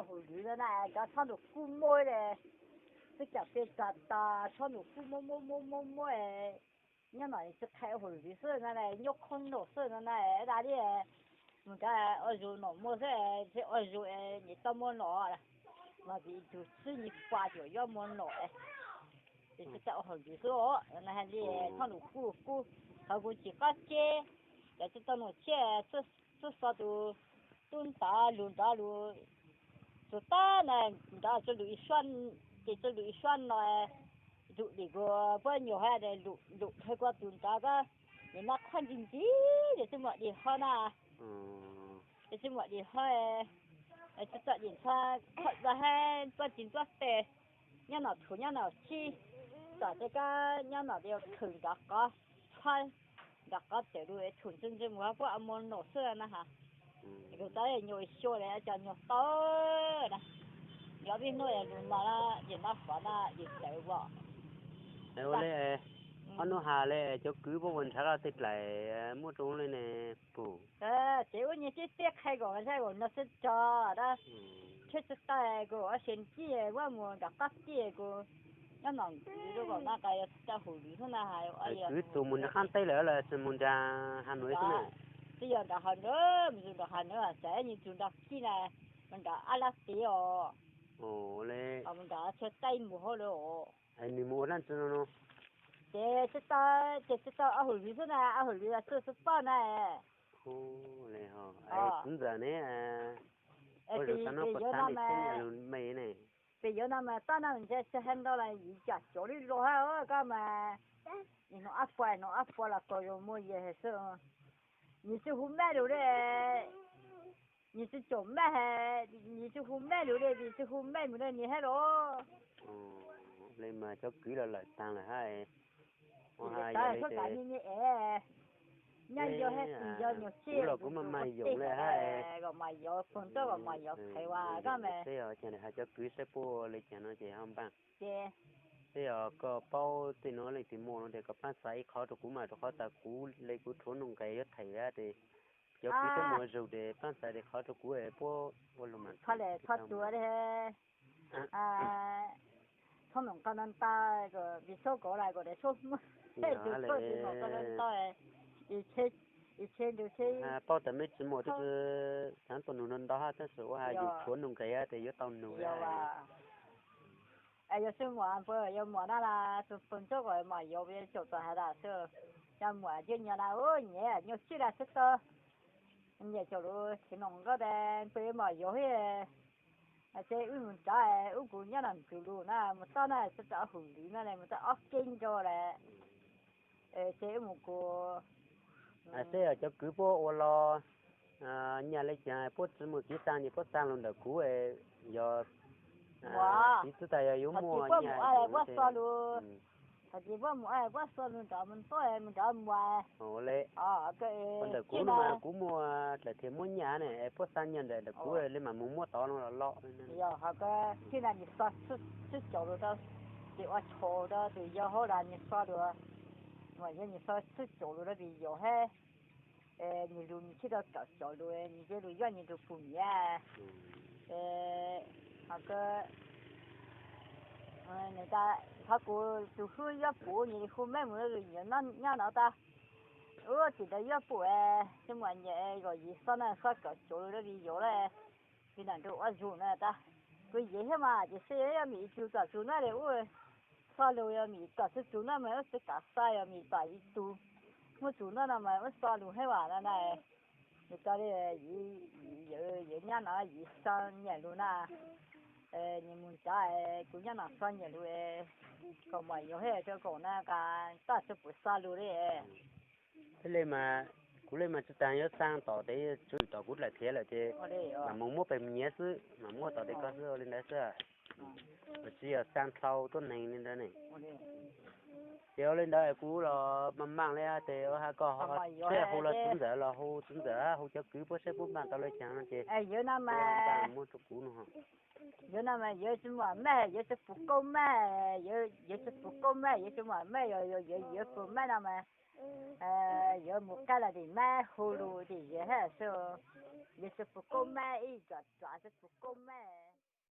Haus lwm no na, cov tshob nraum kub muab le, twb cam pes tas tas tshob nraum kub muab muab muab muab muab, nyob no tsis qhia haus lwm xwb no, nyob khob nraum xwb no na, da li mus nrad ua zus nom muaj xwb, ua zus nim tau muaj nom, mas vim tus tsib nyis pas cuam yuav muaj nom, ces tsis tau haus lwm xwb os, hais li tshob nraum kub kub, qhov kuv tsis qab ceb, cov tsis tau nom tshiab, txawj xo tus tub nrad lus nrad lus, tus tab na, nrad txawj lus ib suab, ces txawj lus ib suab no, tus dim kuv puab nyuam hais lus qhia kuv tus nrad kab, nim no qhov ntsis ntsis ces txawj muaj dim ho na, ces txawj muaj dim ho, txawj dim ntxhab kho da hab puab tsis ntxuab tes, nyob no thuv nyob no tsib, tom tej kab nyob no thwm nrad qov, txhab nrad qov tawm lus thwm ntxwg ntxwg mus puab ua muag nom xwb na has. Kuv tab nyuag xyuas li cov nyuag tau na, yog vij hnub lus no na, yim no fov na yim tawv vom. Ua li, ob hnub has li cov kwv puab ua nrhav tej dlaim muaj rau li ne pum. Ces ua nyias tib teb qhia kom zaj kom no sib rog da, tsheb tsis tau kuv ua se ncij puab mus nram qab tiaj kuv nyob no ntxiv rau kom na, yog tsis tau haus lwm xwb na has. Kwv tus mus nram qab teb lawm los tsis mus nram Has Nuav xwb na? Twb yog nram Has Nuav, mus zus nram Has Nuav xav nyias zus nram khij na, mus nram ab lab tid os. Mus nram tsheb taij mus hauv lawm os. Nws mus ua dab tsi no no? Ces tsis tau, ces tsis tau ob haus lwm xwb na, ob haus lwm los txawj xwb poj na. Txiv ntxawm ne, ua zaum tau no puas txav ne, txheeb lus me ne. Pes yuav no mas tab no ntshe tsis hais ntau los yim caum caum li los hab koj mas, hnub ab puas, hnub ab puas los kaum yuav muaj yim xwb. Nws tsis hu maj lus li, nws tsis caum maj, nws tsis hu maj lus li, nws tsis hu maj mus li nws hab los. Li mas cov kwv los lawm taag lawm hab. Tab txhob kav nyiaj nyiaj es, nyaj yog hab tsis yog nyuag sij los kuv maj maj yoom li hab. Kom mas yuav foom txoj kom mas yuav qhev ua koj mas. Teb os, cas has cov kwv saib puab ua li cas no ces ho npaaj. Teb os, koj paub tej nuav leej twg muaj no tes koj paab xa ib qhov rau kuv mas, rau qhov tas kuv le kuv rhuav nuj nqes yuav them hab tes cov kwv twb mus ua zug tes paab xa tes qhov rau kuv puab ua lug mas. Txhob tua li, txhob num qab ntau ntau, vim txhob kov lawm kom txhob muaj, txhob tua num qab ntau ntau, ib tsheb ntug tsheb. Paub tas mej tsis muaj tes txhob tua num ntau ntau hab, tab sis ua has yus rhuav nuj nqes hab tes yuav tau num. Yog sib muam npawg yuav muam na las tus foom txoj kom mas yuav caum txog has tas xwb, cov muam coj nyiaj na, nyuag sij las sib tau, nyiam caum lus khiav num nqab tes npawg yuav mas yuav hab. Ces wb mus nrad, wb kuv nyob no ntxuv lus na, mus txog na tsis tau haus lwm no, mus txog ob keb nrau lawm. Ces wb mus kuv. Seb cov kwv puab ua los nyaj le caag puab tsi muaj kev xaa ces puab xaa lug ntawm kuv, yog txiv xwb tas yog yuav muaj nyaj puab xo lug, thaum txiv puab mus puab xo lug nrad mus nrad mus nrad mus. Ua le, ntawm kuv no mas kuv muaj dlaim thiab muab nyaj ne, puab xaa nyaj ntawm ntawm kuv le mam mus muab tod no los los. Yog ho koj txij na nws xo txhub caum lus rau, ces ua tshau rau tus yau hauv las nws xo lus, mas yog nws xo txhub caum lus rau tus yau hab, nws lus nws txhij rau kaum caum lus, nws tej lus yog nws tus pum nyiam. Ho koj, nws tas qhov kuv tus hlub yuav pum nws hu mej mus rau nyiam nyob no tas, ub tim ntawd yuav pum, tsis muaj nyiam kom yim xo na xo kaum caum lus rau tus yau lawm, tus nam nrug ua zug na tas, kuv yim thiab mas ces seb yog mim ib tug tom txug na le ub, xo lus yog mim tom txug txug na mas ub tsis kam xa yog mim tom ib tug, muaj txug na no mas ub xo lus hab vam no na. Nws tas li, yim, yim nyab no yim xo nyiam lus na, nws mus nrad, kuv nyab no xo nyiam lus, kom mas yus hab rau kaum na, tas tsis pum xo lus li. Thiab le mas, kuv le mas tsis tas yuav xaa tom tes tswv tom kuv dlaim thiab lawm ces mam mus muab pem nyiav xwb, mam muab tom tes koj xwb, ua li ntawd xwb. Tsis yog xaa dlhau tuab neeg li ntawd ne. Ces ua li ntawd kuv los mas maam li tes ua has koj ho hu los txiv ntxawm los hu txiv ntxawm hu cov kwv puab saib puab npaaj tau le caag no ces muab rau kuv no. Yuav no mas yuav tsis muaj mej, yuav tsis pum kauj mej, yuav tsis pum kauj mej, yuav tsis muaj mej, yog yuav pum mej no mas yuav mus qab los tim mej hu lus tim yawg hab xwb, yuav tsis pum kauj mej ib yam tsis pum kauj mej.